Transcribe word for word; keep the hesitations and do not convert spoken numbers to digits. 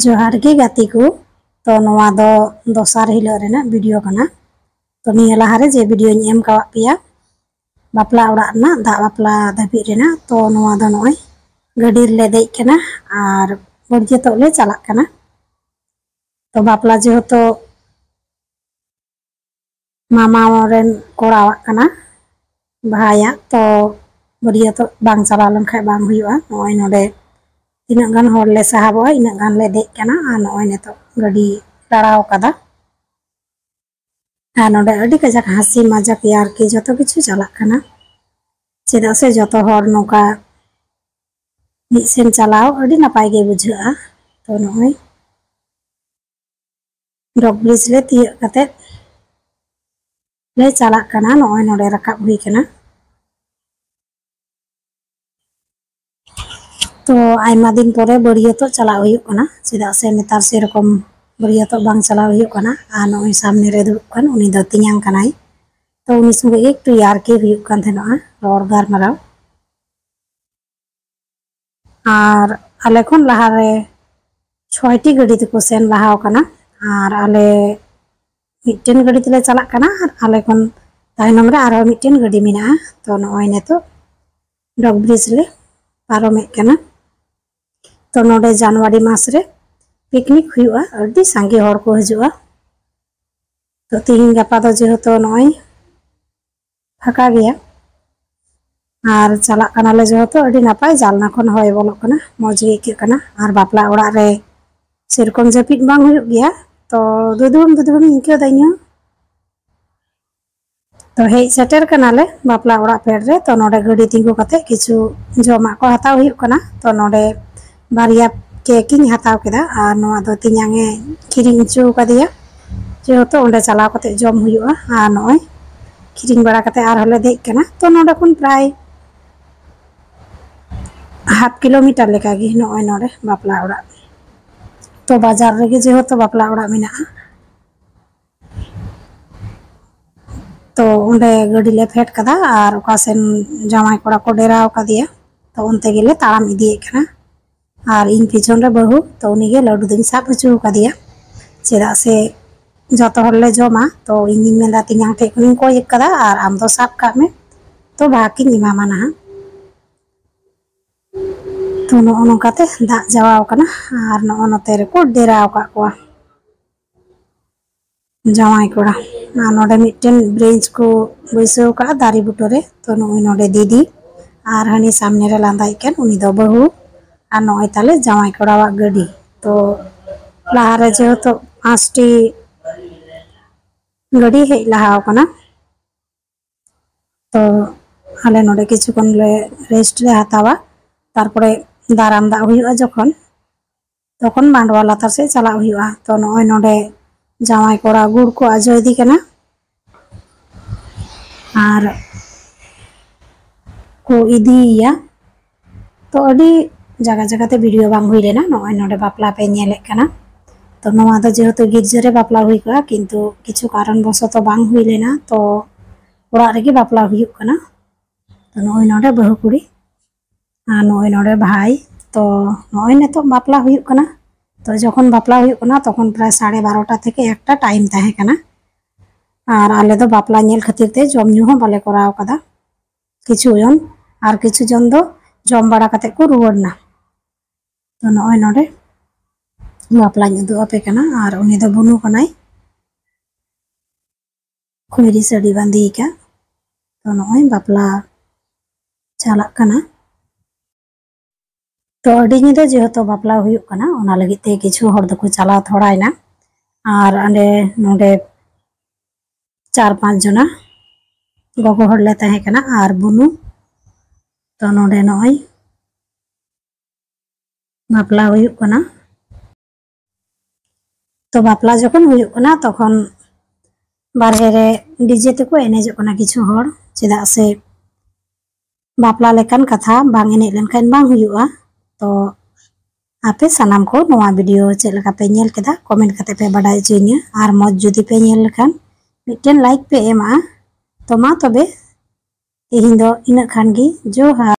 ᱡᱚᱦᱟᱨ ᱜᱮ ᱜᱟᱛᱮ ᱠᱚ᱾ ᱛᱚ ᱱᱚᱣᱟ ᱫᱚ ᱫᱚᱥᱟᱨ ᱦᱤᱞᱳᱜ ᱨᱮᱱᱟᱜ ᱵᱷᱤᱰᱤᱭᱳ ᱠᱟᱱᱟ᱾ ᱛᱚ ᱱᱤᱭᱟᱹ ᱞᱟᱦᱟᱨᱮ ᱡᱮ ᱵᱷᱤᱰᱤᱭᱳᱧ ᱮᱢ ᱠᱟᱣᱟᱫ ᱯᱮᱭᱟ ᱵᱟᱯᱞᱟ ᱚᱲᱟᱜ ᱨᱮᱱᱟᱜ, ᱫᱟᱜ ᱵᱟᱯᱞᱟ ᱫᱷᱟᱹᱵᱤᱡ ᱨᱮᱱᱟᱜ, ᱛᱚ ᱱᱚᱣᱟ ᱫᱚ ᱱᱚᱜᱼᱚᱭ ᱜᱟᱹᱰᱤ ᱨᱮᱞᱮ ᱫᱮᱡ ᱠᱟᱱᱟ ᱟᱨ ᱵᱟᱹᱨᱭᱟᱹᱛᱚᱜ ᱞᱮ ᱪᱟᱞᱟᱜ ᱠᱟᱱᱟ᱾ ᱛᱚ ᱵᱟᱯᱞᱟ ᱡᱮᱦᱮᱛᱩ ᱢᱟᱢᱟ ᱨᱮᱱ ᱠᱚᱲᱟᱣᱟᱜ ᱠᱟᱱᱟ, ᱵᱷᱟᱭᱟᱜ, ᱛᱚ ᱵᱟᱹᱨᱭᱟᱹᱛᱚᱜ ᱵᱟᱝ ᱪᱟᱞᱟᱣ ᱞᱮᱱᱠᱷᱟᱱ ᱵᱟᱝ ᱦᱩᱭᱩᱜᱼᱟ᱾ ᱱᱚᱜᱼᱚᱭ ᱱᱚᱰᱮ ᱛᱤᱱᱟᱹᱜ ᱜᱟᱱ ᱦᱚᱲ ᱞᱮ ᱥᱟᱦᱟᱵᱚᱜᱼᱟ, ᱤᱱᱟᱹᱜ ᱜᱟᱱ ᱞᱮ ᱫᱮᱡ ᱠᱟᱱᱟ᱾ ᱟᱨ ᱱᱚᱜᱼᱚᱭ ᱱᱤᱛᱚᱜ ᱜᱟᱹᱰᱤ ᱞᱟᱲᱟᱣ ᱠᱟᱫᱟ᱾ ᱟᱨ ᱱᱚᱰᱮ ᱟᱹᱰᱤ ᱠᱟᱡᱟᱠ ᱦᱟᱹᱥᱤ ᱢᱟᱡᱟᱠ ᱭᱟᱨᱠᱤ ᱡᱚᱛᱚ ᱠᱤᱪᱷᱩ ᱪᱟᱞᱟᱜ ᱠᱟᱱᱟ, ᱪᱮᱫᱟᱜ ᱥᱮ ᱡᱚᱛᱚ ᱦᱚᱲ ᱱᱚᱝᱠᱟ ᱢᱤᱫ ᱥᱮᱱ ᱪᱟᱞᱟᱣ ᱟᱹᱰᱤ ᱱᱟᱯᱟᱭ ᱜᱮ ᱵᱩᱡᱷᱟᱹᱜᱼᱟ᱾ ᱛᱚ ᱱᱚᱜᱼᱚᱭ ᱰᱚᱜᱽ ᱵᱨᱤᱡᱽ ᱞᱮ ᱛᱤᱭᱟᱹᱜ ᱠᱟᱛᱮ ᱞᱮ ᱪᱟᱞᱟᱜ ᱠᱟᱱᱟ᱾ ᱱᱚᱜᱼᱚᱭ ᱱᱚᱰᱮ ᱨᱟᱠᱟᱵ ᱦᱩᱭ ᱠᱟᱱᱟ᱾ ᱛᱚ ᱟᱭᱢᱟ ᱫᱤᱱ ᱯᱚᱨᱮ ᱵᱟᱹᱨᱭᱟᱹᱛᱚᱜ ᱪᱟᱞᱟᱜ ᱦᱩᱭᱩᱜ ᱠᱟᱱᱟ, ᱪᱮᱫᱟᱜ ᱥᱮ ᱱᱮᱛᱟᱨ ᱥᱮᱨᱚᱠᱚᱢ ᱵᱟᱹᱨᱭᱟᱹᱛᱚᱜ ᱵᱟᱝ ᱪᱟᱞᱟᱣ ᱦᱩᱭᱩᱜ ᱠᱟᱱᱟ᱾ ᱟᱨ ᱱᱚᱜᱼᱚᱭ ᱥᱟᱢᱱᱮ ᱨᱮ ᱫᱩᱲᱩᱵ ᱠᱟᱱ ᱩᱱᱤ ᱫᱚ ᱛᱮᱧᱟᱝ ᱠᱟᱱᱟᱭ᱾ ᱛᱚ ᱩᱱᱤ ᱥᱚᱸᱜᱮ ᱜᱮ ᱮᱠᱴᱩ ᱭᱟᱨᱠᱤ ᱦᱩᱭᱩᱜ ᱠᱟᱱ ᱛᱟᱦᱮᱱᱚᱜᱼᱟ, ᱨᱚᱲ ᱜᱟᱞᱢᱟᱨᱟᱣ᱾ ᱟᱨ ᱟᱞᱮ ᱠᱷᱚᱱ ᱞᱟᱦᱟᱨᱮ ᱪᱷᱚᱭᱴᱤ ᱜᱟᱹᱰᱤ ᱛᱮᱠᱚ ᱥᱮᱱ ᱞᱟᱦᱟᱣ ᱠᱟᱱᱟ᱾ ᱟᱨ ᱟᱞᱮ ᱢᱤᱫᱴᱮᱱ ᱜᱟᱹᱰᱤ ᱛᱮᱞᱮ ᱪᱟᱞᱟᱜ ᱠᱟᱱᱟ ᱟᱨ ᱟᱞᱮ ᱠᱷᱚᱱ ᱛᱟᱭᱱᱚᱢ ᱨᱮ ᱟᱨᱦᱚᱸ ᱢᱤᱫᱴᱮᱱ ᱜᱟᱹᱰᱤ ᱢᱮᱱᱟᱜᱼᱟ᱾ ᱛᱚ ᱱᱚᱜᱼᱚᱭ ᱱᱤᱛᱚᱜ ᱰᱚᱜᱽ ᱵᱨᱤᱡᱽ ᱞᱮ ᱯᱟᱨᱚᱢᱮᱫ ᱠᱟᱱᱟ᱾ ᱛᱚ ᱱᱚᱰᱮ ᱡᱟᱱᱩᱣᱟᱨᱤ ᱢᱟᱥ ᱨᱮ ᱯᱤᱠᱱᱤᱠ ᱦᱩᱭᱩᱜᱼᱟ, ᱟᱹᱰᱤ ᱥᱟᱸᱜᱮ ᱦᱚᱲ ᱠᱚ ᱦᱤᱡᱩᱜᱼᱟ᱾ ᱛᱚ ᱛᱤᱦᱤᱧ ᱜᱟᱯᱟ ᱫᱚ ᱡᱮᱦᱮᱛᱩ ᱱᱚᱜᱼᱚᱭ ᱯᱷᱟᱸᱠᱟ ᱜᱮᱭᱟ᱾ ᱟᱨ ᱪᱟᱞᱟᱜ ᱠᱟᱱᱟᱞᱮ ᱡᱮᱦᱮᱛᱩ, ᱟᱹᱰᱤ ᱱᱟᱯᱟᱭ ᱡᱟᱱᱞᱟ ᱠᱷᱚᱱ ᱦᱚᱭ ᱵᱚᱞᱚᱜ ᱠᱟᱱᱟ, ᱢᱚᱡᱽ ᱜᱮ ᱟᱹᱭᱠᱟᱹᱜ ᱠᱟᱱᱟ᱾ ᱟᱨ ᱵᱟᱯᱞᱟ ᱚᱲᱟᱜ ᱨᱮ ᱥᱮᱨᱚᱠᱚᱢ ᱡᱟᱹᱯᱤᱫ ᱵᱟᱝ ᱦᱩᱭᱩᱜ ᱜᱮᱭᱟ, ᱛᱚ ᱫᱩᱫᱩᱢ ᱫᱩᱫᱩᱢ ᱤᱧ ᱟᱹᱭᱠᱟᱹᱣ ᱫᱟ ᱤᱧ ᱦᱚᱸ᱾ ᱛᱚ ᱦᱮᱡ ᱥᱮᱴᱮᱨ ᱠᱟᱱᱟᱞᱮ ᱵᱟᱯᱞᱟ ᱚᱲᱟᱜ ᱯᱷᱮᱰ ᱨᱮ᱾ ᱛᱚ ᱱᱚᱰᱮ ᱜᱟᱹᱰᱤ ᱛᱤᱸᱜᱩ ᱠᱟᱛᱮ ᱠᱤᱪᱷᱩ ᱡᱚᱢᱟᱜ ᱠᱚ ᱦᱟᱛᱟᱣ ᱦᱩᱭᱩᱜ ᱠᱟᱱᱟ᱾ ᱛᱚ ᱱᱚᱰᱮ ᱵᱟᱨᱭᱟ ᱠᱮᱠ ᱤᱧ ᱦᱟᱛᱟᱣ ᱠᱮᱫᱟ ᱟᱨ ᱱᱚᱣᱟ ᱫᱚ ᱛᱮᱧᱟᱝ ᱮ ᱠᱤᱨᱤᱧ ᱦᱚᱪᱚ ᱠᱟᱫᱮᱭᱟ, ᱡᱮᱦᱮᱛᱩ ᱚᱸᱰᱮ ᱪᱟᱞᱟᱣ ᱠᱟᱛᱮ ᱡᱚᱢ ᱦᱩᱭᱩᱜᱼᱟ᱾ ᱟᱨ ᱱᱚᱜᱼᱚᱭ ᱠᱤᱨᱤᱧ ᱵᱟᱲᱟ ᱠᱟᱛᱮ ᱟᱨᱦᱚᱸ ᱞᱮ ᱫᱮᱡ ᱠᱟᱱᱟ᱾ ᱛᱚ ᱱᱚᱰᱮ ᱠᱷᱚᱱ ᱯᱨᱟᱭ ᱦᱟᱯ ᱠᱤᱞᱳᱢᱤᱴᱟᱨ ᱞᱮᱠᱟᱜᱮ ᱱᱚᱜᱼᱚᱭ ᱱᱚᱰᱮ ᱵᱟᱯᱞᱟ ᱚᱲᱟᱜ᱾ ᱛᱚ ᱵᱟᱡᱟᱨ ᱨᱮᱜᱮ ᱡᱮᱦᱮᱛᱩ ᱵᱟᱯᱞᱟ ᱚᱲᱟᱜ ᱢᱮᱱᱟᱜᱼᱟ, ᱛᱚ ᱚᱸᱰᱮ ᱜᱟᱹᱰᱤ ᱞᱮ ᱯᱷᱮᱰ ᱠᱟᱫᱟ ᱟᱨ ᱚᱠᱟ ᱥᱮᱱ ᱡᱟᱶᱟᱭ ᱠᱚᱲᱟ ᱠᱚ ᱰᱮᱨᱟᱣ ᱠᱟᱫᱮᱭᱟ, ᱛᱚ ᱚᱱᱛᱮ ᱜᱮᱞᱮ ᱛᱟᱲᱟᱢ ᱤᱫᱤᱭᱮᱫ ᱠᱟᱱᱟ᱾ ᱟᱨ ᱤᱧ ᱯᱤᱪᱷᱚᱱ ᱨᱮ ᱵᱟᱹᱦᱩ, ᱛᱚ ᱩᱱᱤᱜᱮ ᱞᱟᱹᱰᱩ ᱫᱚᱧ ᱥᱟᱵ ᱦᱚᱪᱚ ᱟᱠᱟᱫᱮᱭᱟ, ᱪᱮᱫᱟᱜ ᱥᱮ ᱡᱚᱛᱚ ᱦᱚᱲ ᱞᱮ ᱡᱚᱢᱟ᱾ ᱛᱚ ᱤᱧᱤᱧ ᱢᱮᱱᱫᱟ, ᱛᱮᱧᱟᱝ ᱴᱷᱮᱡ ᱠᱷᱚᱱᱤᱧ ᱠᱚᱭ ᱟᱠᱟᱫᱟ ᱟᱨ ᱟᱢ ᱫᱚ ᱥᱟᱵ ᱠᱟᱜ ᱢᱮ, ᱛᱚ ᱵᱷᱟᱜᱽ ᱤᱧ ᱮᱢᱟᱢᱟ ᱱᱟᱦᱟᱜ᱾ ᱛᱚ ᱱᱚᱜᱼᱚ ᱱᱚᱝᱠᱟᱛᱮ ᱫᱟᱜ ᱡᱟᱣᱟᱣ ᱠᱟᱱᱟ ᱟᱨ ᱱᱚᱜᱼᱚ ᱱᱚᱛᱮ ᱨᱮᱠᱚ ᱰᱮᱨᱟᱣ ᱟᱠᱟᱫ ᱠᱚᱣᱟ ᱡᱟᱶᱟᱭ ᱠᱚᱲᱟ᱾ ᱟᱨ ᱱᱚᱰᱮ ᱢᱤᱫᱴᱮᱱ ᱵᱨᱮᱧᱪ ᱠᱚ ᱵᱟᱹᱭᱥᱟᱹᱣ ᱠᱟᱜᱼᱟ ᱫᱟᱨᱮ ᱵᱩᱴᱟᱹᱨᱮ᱾ ᱛᱚ ᱱᱩᱜᱼᱩᱭ ᱱᱚᱰᱮ ᱫᱤᱫᱤ, ᱟᱨ ᱦᱟᱹᱱᱤ ᱥᱟᱢᱱᱮ ᱨᱮ ᱞᱟᱸᱫᱟᱭᱮᱫ ᱠᱟᱱ ᱩᱱᱤ ᱫᱚ ᱵᱟᱹᱦᱩ, ᱟᱨ ᱱᱚᱜᱼᱚᱭ ᱛᱟᱞᱮ ᱡᱟᱶᱟᱭ ᱠᱚᱲᱟᱣᱟᱜ ᱜᱟᱹᱰᱤ᱾ ᱛᱚ ᱞᱟᱦᱟᱨᱮ ᱡᱮᱦᱮᱛᱩ ᱯᱟᱸᱪᱴᱤ ᱜᱟᱹᱰᱤ ᱦᱮᱡ ᱞᱟᱦᱟ ᱟᱠᱟᱱᱟ, ᱛᱚ ᱟᱞᱮ ᱱᱚᱰᱮ ᱠᱤᱪᱷᱩ ᱠᱷᱚᱱ ᱞᱮ ᱨᱮᱥᱴ ᱞᱮ ᱦᱟᱛᱟᱣᱟ, ᱛᱟᱨᱯᱚᱨᱮ ᱫᱟᱨᱟᱢ ᱫᱟᱜ ᱦᱩᱭᱩᱜᱼᱟ ᱡᱚᱠᱷᱚᱱ, ᱛᱚᱠᱷᱚᱱ ᱢᱟᱰᱣᱟ ᱞᱟᱛᱟᱨ ᱥᱮᱫ ᱪᱟᱞᱟᱜ ᱦᱩᱭᱩᱜᱼᱟ᱾ ᱛᱚ ᱱᱚᱜᱼᱚᱭ ᱱᱚᱰᱮ ᱡᱟᱶᱟᱭ ᱠᱚᱲᱟ ᱜᱩᱲ ᱠᱚ ᱟᱡᱚ ᱤᱫᱤ ᱠᱟᱱᱟ ᱟᱨ ᱠᱚ ᱤᱫᱤᱭᱮᱭᱟ᱾ ᱛᱚ ᱟᱹᱰᱤ ᱡᱟᱭᱜᱟ ᱡᱟᱭᱜᱟᱛᱮ ᱵᱷᱤᱰᱤᱭᱳ ᱵᱟᱝ ᱦᱩᱭ ᱞᱮᱱᱟ᱾ ᱱᱚᱜᱼᱚᱭ ᱱᱚᱰᱮ ᱵᱟᱯᱞᱟ ᱯᱮ ᱧᱮᱞᱮᱫ ᱠᱟᱱᱟ, ᱛᱚ ᱱᱚᱣᱟ ᱫᱚ ᱡᱮᱦᱮᱛᱩ ᱜᱤᱨᱡᱟᱹ ᱨᱮ ᱵᱟᱯᱞᱟ ᱦᱩᱭ ᱠᱚᱜᱼᱟ, ᱠᱤᱱᱛᱩ ᱠᱤᱪᱷᱩ ᱠᱟᱨᱚᱱ ᱵᱚᱥᱚᱛᱚ ᱵᱟᱝ ᱦᱩᱭ ᱞᱮᱱᱟ, ᱛᱚ ᱚᱲᱟᱜ ᱨᱮᱜᱮ ᱵᱟᱯᱞᱟ ᱦᱩᱭᱩᱜ ᱠᱟᱱᱟ᱾ ᱛᱚ ᱱᱚᱜᱼᱚᱭ ᱱᱚᱰᱮ ᱵᱟᱹᱦᱩ ᱠᱩᱲᱤ ᱟᱨ ᱱᱚᱜᱼᱚᱭ ᱱᱚᱰᱮ ᱵᱷᱟᱭ᱾ ᱛᱚ ᱱᱚᱜᱼᱚᱭ ᱱᱤᱛᱚᱜ ᱵᱟᱯᱞᱟ ᱦᱩᱭᱩᱜ ᱠᱟᱱᱟ᱾ ᱛᱚ ᱡᱚᱠᱷᱚᱱ ᱵᱟᱯᱞᱟ ᱦᱩᱭᱩᱜ ᱠᱟᱱᱟ ᱛᱚᱠᱷᱚᱱ ᱯᱨᱟᱭ ᱥᱟᱲᱮ ᱵᱟᱨᱚᱴᱟ ᱛᱷᱮᱠᱮ ᱮᱠᱴᱟ ᱴᱟᱭᱤᱢ ᱛᱟᱦᱮᱸ ᱠᱟᱱᱟ᱾ ᱟᱨ ᱟᱞᱮ ᱫᱚ ᱵᱟᱯᱞᱟ ᱧᱮᱞ ᱠᱷᱟᱹᱛᱤᱨ ᱛᱮ ᱡᱚᱢ ᱧᱩ ᱦᱚᱸ ᱵᱟᱞᱮ ᱠᱚᱨᱟᱣ ᱠᱟᱫᱟ᱾ ᱠᱤᱪᱷᱩ ᱡᱚᱱ, ᱟᱨ ᱠᱤᱪᱷᱩ ᱡᱚᱱ ᱫᱚ ᱡᱚᱢ ᱵᱟᱲᱟ ᱠᱟᱛᱮ ᱠᱚ ᱨᱩᱣᱟᱹᱲ ᱱᱟ᱾ ᱛᱚ ᱱᱚᱜᱼᱚᱭ ᱱᱚᱰᱮ ᱵᱟᱯᱞᱟᱧ ᱩᱫᱩᱜ ᱟᱯᱮ ᱠᱟᱱᱟ, ᱟᱨ ᱩᱱᱤ ᱫᱚ ᱵᱩᱱᱩ ᱠᱟᱱᱟᱭ, ᱠᱷᱩᱭᱨᱤ ᱥᱟᱹᱲᱤ ᱵᱟᱸᱫᱮ ᱟᱠᱟᱫ᱾ ᱛᱚ ᱱᱚᱜᱼᱚᱭ ᱵᱟᱯᱞᱟ ᱪᱟᱞᱟᱜ ᱠᱟᱱᱟ᱾ ᱛᱚ ᱟᱹᱰᱤ ᱧᱤᱫᱟᱹ ᱡᱮᱦᱮᱛᱩ ᱵᱟᱯᱞᱟ ᱦᱩᱭᱩᱜ ᱠᱟᱱᱟ, ᱚᱱᱟ ᱞᱟᱹᱜᱤᱫ ᱛᱮ ᱠᱤᱪᱷᱩ ᱦᱚᱲ ᱫᱚᱠᱚ ᱪᱟᱞᱟᱣ ᱛᱷᱚᱲᱟᱭᱮᱱᱟ᱾ ᱟᱨ ᱟᱞᱮ ᱱᱚᱰᱮ ᱪᱟᱨ ᱯᱟᱸᱪ ᱡᱚᱱᱟ ᱜᱚᱜᱚ ᱦᱚᱲ ᱞᱮ ᱛᱟᱦᱮᱸ ᱠᱟᱱᱟ ᱟᱨ ᱵᱩᱱᱩ᱾ ᱛᱚ ᱱᱚᱰᱮ ᱱᱚᱜᱼᱚᱭ ᱵᱟᱯᱞᱟ ᱦᱩᱭᱩᱜ ᱠᱟᱱᱟ᱾ ᱛᱚ ᱵᱟᱯᱞᱟ ᱡᱚᱠᱷᱚᱱ ᱦᱩᱭᱩᱜ ᱠᱟᱱᱟ ᱛᱚᱠᱷᱚᱱ ᱵᱟᱨᱦᱮ ᱨᱮ ᱰᱤᱡᱮ ᱛᱮᱠᱚ ᱮᱱᱮᱡᱚᱜ ᱠᱟᱱᱟ ᱠᱤᱪᱷᱩ ᱦᱚᱲ, ᱪᱮᱫᱟᱜ ᱥᱮ ᱵᱟᱯᱞᱟ ᱞᱮᱠᱟᱱ ᱠᱟᱛᱷᱟ ᱵᱟᱝ ᱮᱱᱮᱡ ᱞᱮᱱᱠᱷᱟᱱ ᱵᱟᱝ ᱦᱩᱭᱩᱜᱼᱟ᱾ ᱛᱚ ᱟᱯᱮ ᱥᱟᱱᱟᱢ ᱠᱚ ᱱᱚᱣᱟ ᱵᱷᱤᱰᱤᱭᱳ ᱪᱮᱫ ᱞᱮᱠᱟ ᱯᱮ ᱧᱮᱞ ᱠᱮᱫᱟ, ᱠᱚᱢᱮᱱᱴ ᱠᱟᱛᱮ ᱯᱮ ᱵᱟᱰᱟᱭ ᱦᱚᱪᱚᱧᱟ᱾ ᱟᱨ ᱢᱚᱡᱽ ᱡᱩᱫᱤ ᱯᱮ ᱧᱮᱞ ᱞᱮᱠᱷᱟᱱ ᱢᱤᱫᱴᱮᱱ ᱞᱟᱭᱤᱠ ᱯᱮ ᱮᱢᱟᱜᱼᱟ᱾ ᱛᱚ ᱢᱟ ᱛᱚᱵᱮ ᱛᱮᱦᱮᱧ ᱫᱚ ᱤᱱᱟᱹᱜ ᱠᱷᱟᱱ ᱜᱮ᱾ ᱡᱚᱦᱟᱨ᱾